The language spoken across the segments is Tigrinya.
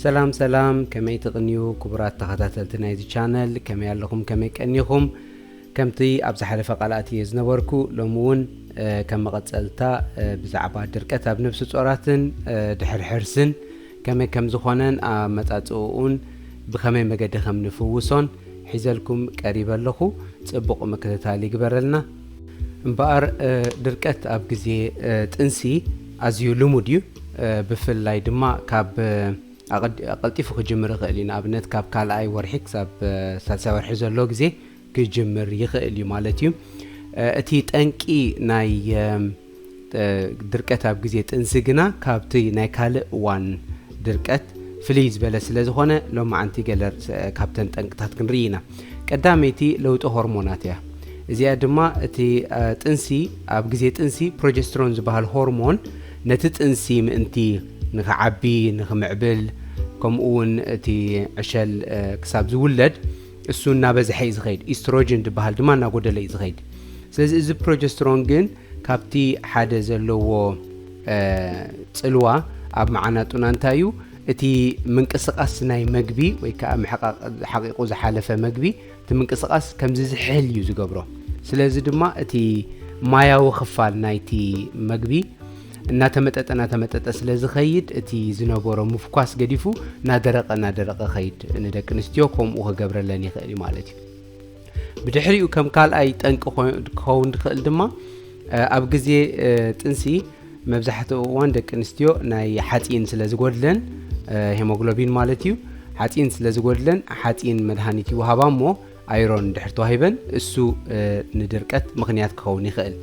ሰላም ሰላም፣ ከመይ ትቕንዩ ክቡራት ተኸታተልቲ ናይዚ ቻነል? ከመይ ኣለኹም? ከመይ ቀኒኹም? ከምቲ ኣብ ዝሓለፈ ቃል ኣትየ ዝነበርኩ፣ ሎሚ እውን ከም መቐጸልታ ብዛዕባ ድርቀት ኣብ ነብሲ ጾራትን ድሕሪ ሕርስን ከመይ ከም ዝኾነን ኣመጻጽኡን ብኸመይ መገዲ ከም ንፍውሶን ሒዘልኩም ቀሪበ ኣለኹ። ጽቡቕ ምክትታል ይግበረልና። እምበኣር ድርቀት ኣብ ግዜ ጥንሲ ኣዝዩ ልሙድ እዩ። ብፍላይ ድማ ካብ ኣቐልጢፉ ክጅምር ይኽእል እዩ። ንኣብነት ካብ ካልኣይ ወርሒ ክሳብ ሳልሳይ ወርሒ ዘሎ ግዜ ክጅምር ይኽእል እዩ ማለት እዩ። እቲ ጠንቂ ናይ ድርቀት ኣብ ግዜ ጥንሲ ግና ካብቲ ናይ ካልእ እዋን ድርቀት ፍልይ ዝበለ ስለ ዝኾነ ሎማዓንቲ ገለ ካብተን ጠንቅታት ክንርኢ ኢና። ቀዳመይቲ ለውጢ ሆርሞናት እያ። እዚኣ ድማ እቲ ጥንሲ ኣብ ግዜ ጥንሲ ፕሮጀስትሮን ዝበሃል ሆርሞን ነቲ ጥንሲ ምእንቲ ንክዓቢ ንክምዕብል ከምኡ እውን እቲ ዕሸል ክሳብ ዝውለድ እሱ እናበዝሐ እዩ ዝኸይድ። ኢስትሮጅን ዝበሃል ድማ እናጎደለ እዩ ዝኸይድ። ስለዚ እዚ ፕሮጀስትሮን ግን ካብቲ ሓደ ዘለዎ ጽልዋ ኣብ መዓናጡና እንታይ እዩ? እቲ ምንቅስቃስ ናይ መግቢ ወይ ከዓ ምሕቃቕ ሓቂቑ ዝሓለፈ መግቢ እቲ ምንቅስቃስ ከምዚ ዝሕል እዩ ዝገብሮ። ስለዚ ድማ እቲ ማያዊ ክፋል ናይቲ መግቢ እናተመጠጠ እናተመጠጠ ስለ ዝኸይድ እቲ ዝነበሮ ምፍኳስ ገዲፉ እናደረቐ እናደረቐ ኸይድ ንደቂ ኣንስትዮ ከምኡ ክገብረለን ይኽእል እዩ ማለት እዩ። ብድሕሪኡ ከም ካልኣይ ጠንቂ ክኸውን ዝኽእል ድማ ኣብ ግዜ ጥንሲ መብዛሕትኡ እዋን ደቂ ኣንስትዮ ናይ ሓፂን ስለ ዝጎድለን ሄሞግሎቢን ማለት እዩ ሓፂን ስለ ዝጎድለን ሓፂን መድሃኒት ይወሃባ እሞ ኣይሮን እንድሕር ተዋሂበን እሱ ንድርቀት ምኽንያት ክኸውን ይኽእል።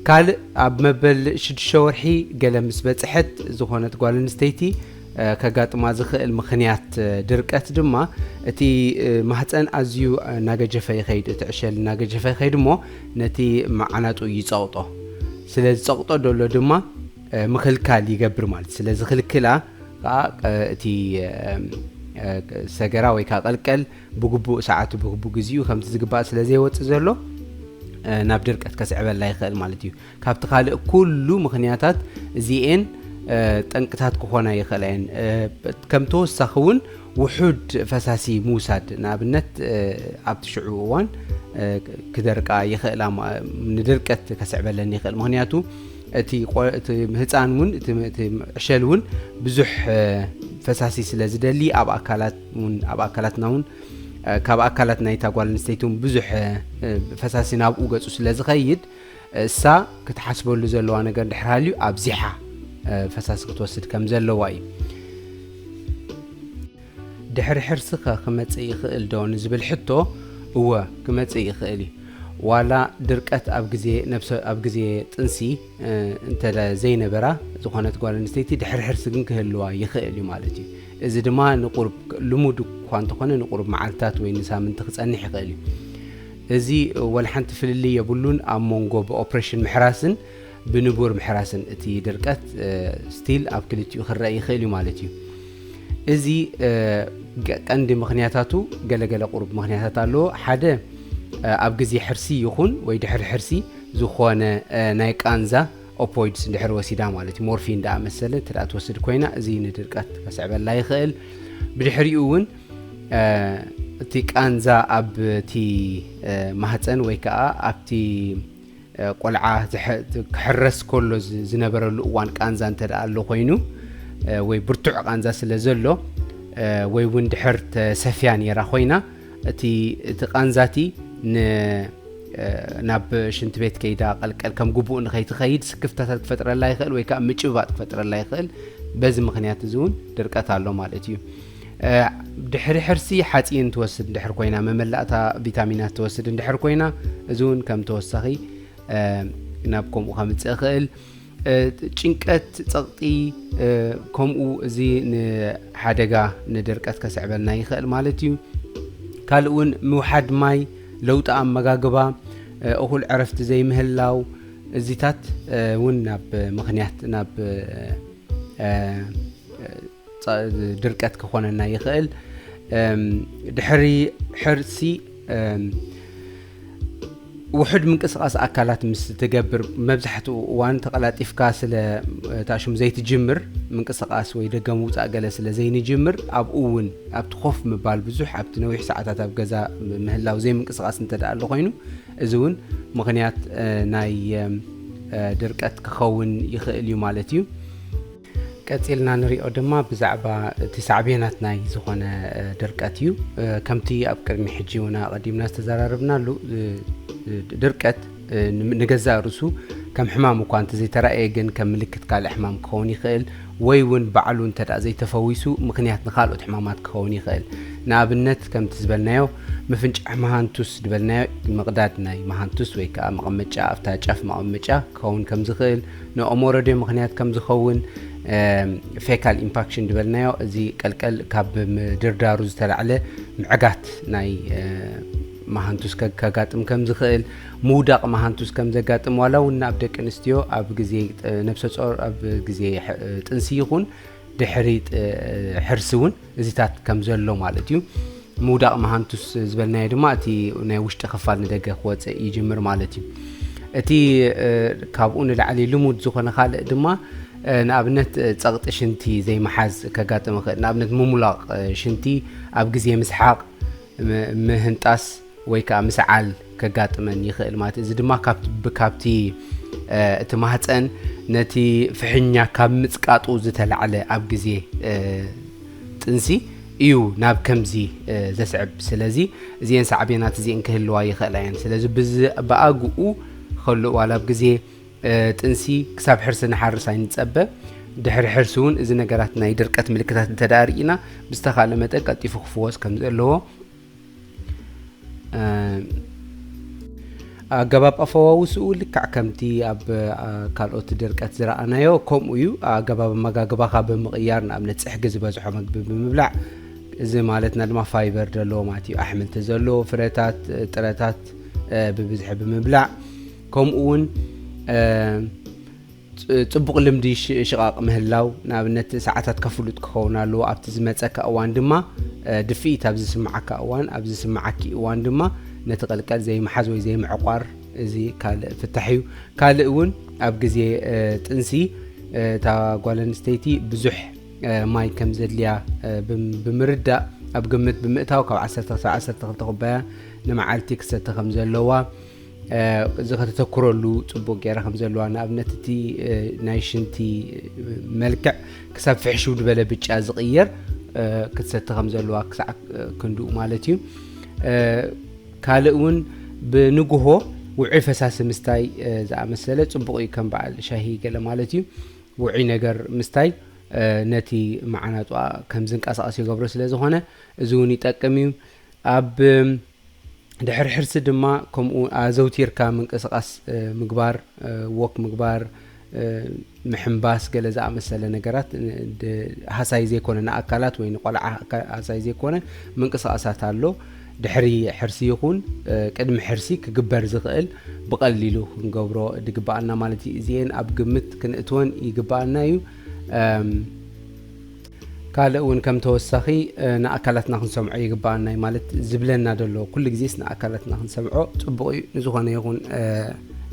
ካልእ ኣብ መበል ሽዱሽተ ወርሒ ገለ ምስ በፅሐት ዝኾነት ጓል ኣንስተይቲ ከጋጥማ ዝኽእል ምኽንያት ድርቀት ድማ እቲ ማህፀን ኣዝዩ እናገጀፈ ይኸይድ፣ እቲ ዕሸል እናገጀፈ ይኸይድ እሞ ነቲ መዓናጡ ይፀቕጦ። ስለ ዝፀቕጦ ደሎ ድማ ምኽልካል ይገብር ማለት ስለ ዝኽልክላ ከዓ እቲ ሰገራ ወይ ከዓ ቀልቀል ብግቡእ ሰዓቱ ብግቡእ ግዜኡ ከምቲ ዝግባእ ስለ ዘይወፅእ ዘሎ ናብ ድርቀት ከስዕበላ ይኽእል ማለት እዩ። ካብቲ ካልእ ኩሉ ምኽንያታት እዚኤን ጠንቅታት ክኾና ይኽእላ እየን። ከም ተወሳኺ እውን ውሑድ ፈሳሲ ምውሳድ ንኣብነት ኣብቲ ሽዑ እዋን ክደርቃ ይኽእላ ንድርቀት ከስዕበለን ይኽእል። ምኽንያቱ እቲ ህፃን እውን እቲ ዕሸል እውን ብዙሕ ፈሳሲ ስለ ዝደሊ ኣብ ኣካላት እውን ኣብ ኣካላትና እውን ካብ ኣካላት ናይታ ጓል ኣንስተይቲ እውን ብዙሕ ፈሳሲ ናብኡ ገፁ ስለ ዝኸይድ እሳ ክትሓስበሉ ዘለዋ ነገር ድሕር ሃልዩ ኣብዚሓ ፈሳሲ ክትወስድ ከም ዘለዋ እዩ። ድሕሪ ሕርሲ ከ ክመፅእ ይኽእል ዶ ንዝብል ሕቶ፣ እወ ክመፅእ ይኽእል እዩ። ዋላ ድርቀት ኣብ ግዜ ነብሰ ኣብ ግዜ ጥንሲ እንተ ዘይነበራ ዝኾነት ጓል ኣንስተይቲ ድሕሪ ሕርሲ ግን ክህልዋ ይኽእል እዩ ማለት እዩ። እዚ ድማ ንቁሩብ ልሙድ እኳ እንተኾነ ንቁሩብ መዓልታት ወይ ንሳምንቲ ክጸንሕ ይኽእል እዩ። እዚ ወላ ሓንቲ ፍልልይ የብሉን ኣብ መንጎ ብኦፕሬሽን ምሕራስን ብንቡር ምሕራስን። እቲ ድርቀት ስቲል ኣብ ክልቲኡ ክረአ ይኽእል እዩ ማለት እዩ። እዚ ቀንዲ ምኽንያታቱ ገለገለ ቁሩብ ምኽንያታት ኣለዎ። ሓደ ኣብ ግዜ ሕርሲ ይኹን ወይ ድሕሪ ሕርሲ ዝኾነ ናይ ቃንዛ ኦፖይድስ እንድሕር ወሲዳ ማለት እዩ ሞርፊን ደኣ መሰለ እንተ ትወስድ ኮይና እዚ ንድርቀት ከስዕበላ ይኽእል። ብድሕሪኡ እውን እቲ ቃንዛ ኣብቲ ማህፀን ወይ ከዓ ኣብቲ ቆልዓ ክሕረስ ከሎ ዝነበረሉ እዋን ቃንዛ እንተ ኣሎ ኮይኑ ወይ ብርቱዕ ቃንዛ ስለ ዘሎ ወይ እውን ድሕር ተሰፍያ ነይራ ኮይና እቲ ቃንዛቲ ናብ ሽንቲ ቤት ከይዳ ቀልቀል ከም ግቡእ ንኸይትኸይድ ስክፍታታት ክፈጥረላ ይኽእል ወይ ከዓ ምጭባጥ ክፈጥረላ ይኽእል። በዚ ምኽንያት እዚ እውን ድርቀት ኣሎ ማለት እዩ። ድሕሪ ሕርሲ ሓፂን ትወስድ እንድሕር ኮይና መመላእታ ቪታሚናት ትወስድ እንድሕር ኮይና እዚ እውን ከም ተወሳኺ ናብ ከምኡ ከምፅእ ይኽእል። ጭንቀት፣ ፀቕጢ ከምኡ እዚ ንሓደጋ ንድርቀት ከስዕበልና ይኽእል ማለት እዩ። ካልእ እውን ምውሓድ ማይ፣ ለውጢ ኣመጋግባ፣ እኹል ዕረፍቲ ዘይምህላው እዚታት እውን ናብ ምኽንያት ናብ ድርቀት ክኾነና ይኽእል። ድሕሪ ሕርሲ ውሑድ ምንቅስቓስ ኣካላት ምስ ትገብር፣ መብዛሕትኡ እዋን ተቐላጢፍካ ስለ እታ ሽም ዘይትጅምር፣ ምንቅስቓስ ወይ ደገ ምውፃእ ገለ ስለ ዘይንጅምር፣ ኣብኡ እውን ኣብቲ ኮፍ ምባል ብዙሕ፣ ኣብቲ ነዊሕ ሰዓታት ኣብ ገዛ ምህላው ዘይምንቅስቓስ እንተ ደኣ ኣሎ ኮይኑ፣ እዚ እውን ምኽንያት ናይ ድርቀት ክኸውን ይኽእል እዩ ማለት እዩ። ቀጺልና ንሪኦ ድማ ብዛዕባ እቲ ሳዕቤናት ናይ ዝኾነ ድርቀት እዩ። ከምቲ ኣብ ቅድሚ ሕጂ እውን ኣቐዲምና ዝተዘራረብናሉ፣ ድርቀት ንገዛእ ርእሱ ከም ሕማም እኳ እንተዘይተራእየ፣ ግን ከም ምልክት ካልእ ሕማም ክኸውን ይኽእል፣ ወይ እውን ባዕሉ እንተ ደኣ ዘይተፈዊሱ ምኽንያት ንኻልኦት ሕማማት ክኸውን ይኽእል። ንኣብነት ከምቲ ዝበልናዮ ምፍንጫሕ መሃንቱስ ዝበልናዮ፣ ምቕዳድ ናይ መሃንቱስ ወይ ከዓ መቐመጫ፣ ኣብታ ጫፍ መቐመጫ ክኸውን ከም ዝኽእል፣ ንኦሞረዶ ምኽንያት ከም ዝኸውን፣ ፌካል ኢምፓክሽን ዝበልናዮ፣ እዚ ቀልቀል ካብ ምድርዳሩ ዝተላዕለ ምዕጋት ናይ መሃንቱስ ከጋጥም ከም ዝኽእል፣ ምውዳቕ መሃንቱስ ከም ዘጋጥም፣ ዋላ እውን ኣብ ደቂ ኣንስትዮ ኣብ ግዜ ነብሰ ጾር፣ ኣብ ግዜ ጥንሲ ይኹን ድሕሪ ሕርሲ እውን እዚታት ከም ዘሎ ማለት እዩ። ምውዳቕ መሃንቱስ ዝበልናዮ ድማ እቲ ናይ ውሽጢ ክፋል ንደገ ክወፅእ ይጅምር ማለት እዩ። እቲ ካብኡ ንላዕሊ ልሙድ ዝኾነ ካልእ ድማ ንኣብነት ጸቕጢ ሽንቲ ዘይመሓዝ ከጋጥም ይኽእል። ንኣብነት ምሙላቕ ሽንቲ ኣብ ግዜ ምስሓቕ፣ ምህንጣስ ወይ ከዓ ምስዓል ከጋጥመን ይኽእል ማለት እዩ። እዚ ድማ ካብቲ እቲ ማህፀን ነቲ ፍሕኛ ካብ ምፅቃጡ ዝተላዕለ ኣብ ግዜ ጥንሲ እዩ ናብ ከምዚ ዘስዕብ። ስለዚ እዚአን ሳዕቤናት እዚአን ክህልዋ ይኽእላ እየን። ስለዚ ብኣግኡ ከሎ ዋላ ኣብ ግዜ ጥንሲ ክሳብ ሕርሲ ንሓርስ ኣይንፀበ። ድሕሪ ሕርሲ እውን እዚ ነገራት ናይ ድርቀት ምልክታት እንተ ደኣ ርኢና ብዝተኻለ መጠን ቀልጢፉ ክፍወስ ከም ዘለዎ ኣገባብ ኣፈዋውስኡ ልክዕ ከምቲ ኣብ ካልኦት ድርቀት ዝረኣናዮ ከምኡ እዩ። ኣገባብ ኣመጋግባኻ ብምቕያር፣ ንኣብነት ጽሕጊ ዝበዝሖ መግቢ ብምብላዕ፣ እዚ ማለትና ድማ ፋይበር ዘለዎ ማለት እዩ፣ ኣሕምልቲ ዘለዎ ፍረታት፣ ጥረታት ብብዝሒ ብምብላዕ፣ ከምኡ እውን ጽቡቕ ልምዲ ሽቓቕ ምህላው፣ ንኣብነት ሰዓታት ከፍሉጥ ክኸውን ኣለዎ። ኣብቲ ዝመጸካ እዋን ድማ ድፍኢት ኣብ ዝስምዓካ እዋን፣ ኣብ ዝስምዓኪ እዋን ድማ ነቲ ቀልቀል ዘይምሓዝ ወይ ዘይምዕቋር፣ እዚ ካልእ ፍታሕ እዩ። ካልእ እውን ኣብ ግዜ ጥንሲ እታ ጓል ኣንስተይቲ ብዙሕ ማይ ከም ዘድልያ ብምርዳእ፣ ኣብ ግምት ብምእታው ካብ ዓሰርተ ክሳብ ዓሰርተ ክልተ ኩባያ ንመዓልቲ ክሰቲ ከም ዘለዋ፣ እዚ ከተተኩረሉ ጽቡቕ ገይራ ከም ዘለዋ፣ ንኣብነት እቲ ናይ ሽንቲ መልክዕ ክሳብ ፍሕሽው ዝበለ ብጫ ዝቕየር ክትሰቲ ከም ዘለዋ፣ ክሳዕ ክንድኡ ማለት እዩ። ካልእ እውን ብንግሆ ውዑይ ፈሳሲ ምስታይ ዝኣመሰለ ጽቡቕ እዩ፣ ከም በዓል ሻሂ ገለ ማለት እዩ። ውዑይ ነገር ምስታይ ነቲ መዓናጡኣ ከም ዝንቀሳቐስ ይገብሮ ስለ ዝኾነ፣ እዚ እውን ይጠቅም እዩ። ኣብ ድሕሪ ሕርሲ ድማ ከምኡ ኣዘውቲርካ ምንቅስቓስ ምግባር፣ ወክ ምግባር፣ ምሕንባስ፣ ገለ ዝኣመሰለ ነገራት፣ ሃሳይ ዘይኮነ ንኣካላት ወይ ንቆልዓ ሃሳይ ዘይኮነ ምንቅስቓሳት ኣሎ። ድሕሪ ሕርሲ ይኹን ቅድሚ ሕርሲ ክግበር ዝኽእል ብቐሊሉ ክንገብሮ ዝግበኣና ማለት እዩ። እዚኤን ኣብ ግምት ክንእትወን ይግበኣና እዩ። ካልእ እውን ከም ተወሳኺ ንኣካላትና ክንሰምዖ ይግበኣና እዩ። ማለት ዝብለና ዘሎ ኩሉ ግዜስ ንኣካላትና ክንሰምዖ ጽቡቕ እዩ። ንዝኾነ ይኹን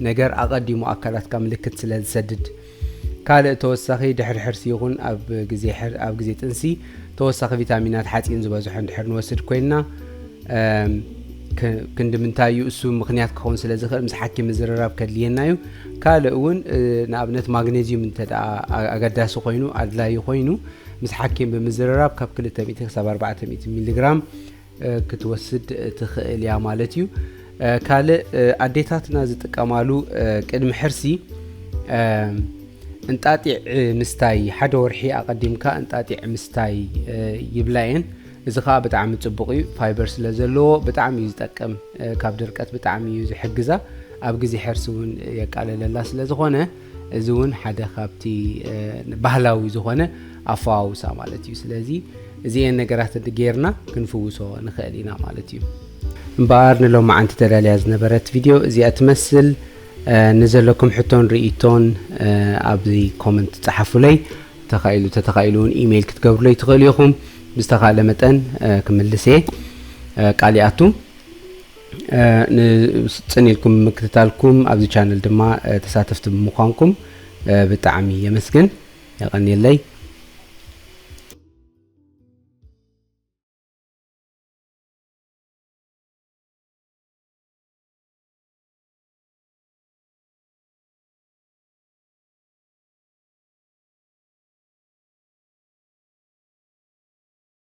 ነገር ኣቐዲሙ ኣካላትካ ምልክት ስለ ዝሰድድ። ካልእ ተወሳኺ ድሕሪ ሕርሲ ይኹን ኣብ ግዜ ጥንሲ ተወሳኺ ቪታሚናት፣ ሓፂን ዝበዝሖ እንድሕር ንወስድ ኮይንና ክንዲ ምንታይ እዩ እሱ ምኽንያት ክኸውን ስለ ዝኽእል ምስ ሓኪም ምዝርራብ ከድልየና እዩ። ካልእ እውን ንኣብነት ማግኔዚዩም እንተ ኣገዳሲ ኮይኑ ኣድላዩ ኮይኑ ምስ ሓኪም ብምዝርራብ ካብ ክልተ ሚእቲ ክሳብ ኣርባዕተ ሚእቲ ሚሊግራም ክትወስድ ትኽእል እያ ማለት እዩ። ካልእ ኣዴታትና ዝጥቀማሉ ቅድሚ ሕርሲ እንጣጢዕ ምስታይ፣ ሓደ ወርሒ ኣቐዲምካ እንጣጢዕ ምስታይ ይብላ እየን። እዚ ከዓ ብጣዕሚ ጽቡቕ እዩ። ፋይበር ስለ ዘለዎ ብጣዕሚ እዩ ዝጠቅም። ካብ ድርቀት ብጣዕሚ እዩ ዝሕግዛ። ኣብ ግዜ ሕርሲ እውን የቃለለላ ስለ ዝኾነ እዚ እውን ሓደ ካብቲ ባህላዊ ዝኾነ ኣፈዋውሳ ማለት እዩ። ስለዚ እዚኤን ነገራት ጌርና ክንፍውሶ ንኽእል ኢና ማለት እዩ። እምበኣር ንሎማዓንቲ ተዳልያ ዝነበረት ቪድዮ እዚኣ ትመስል። ንዘለኩም ሕቶን ርእይቶን ኣብዚ ኮመንት ጸሓፉለይ። ተኻኢሉ ተተኻኢሉ እውን ኢሜይል ክትገብሩለይ ትኽእሉ ኢኹም። ብዝተኻእለ መጠን ክምልስ እየ። ቃል ይኣቱ። ንፅን ኢልኩም ምክትታልኩም ኣብዚ ቻነል ድማ ተሳተፍቲ ብምዃንኩም ብጣዕሚ የመስግን። የቐንየለይ።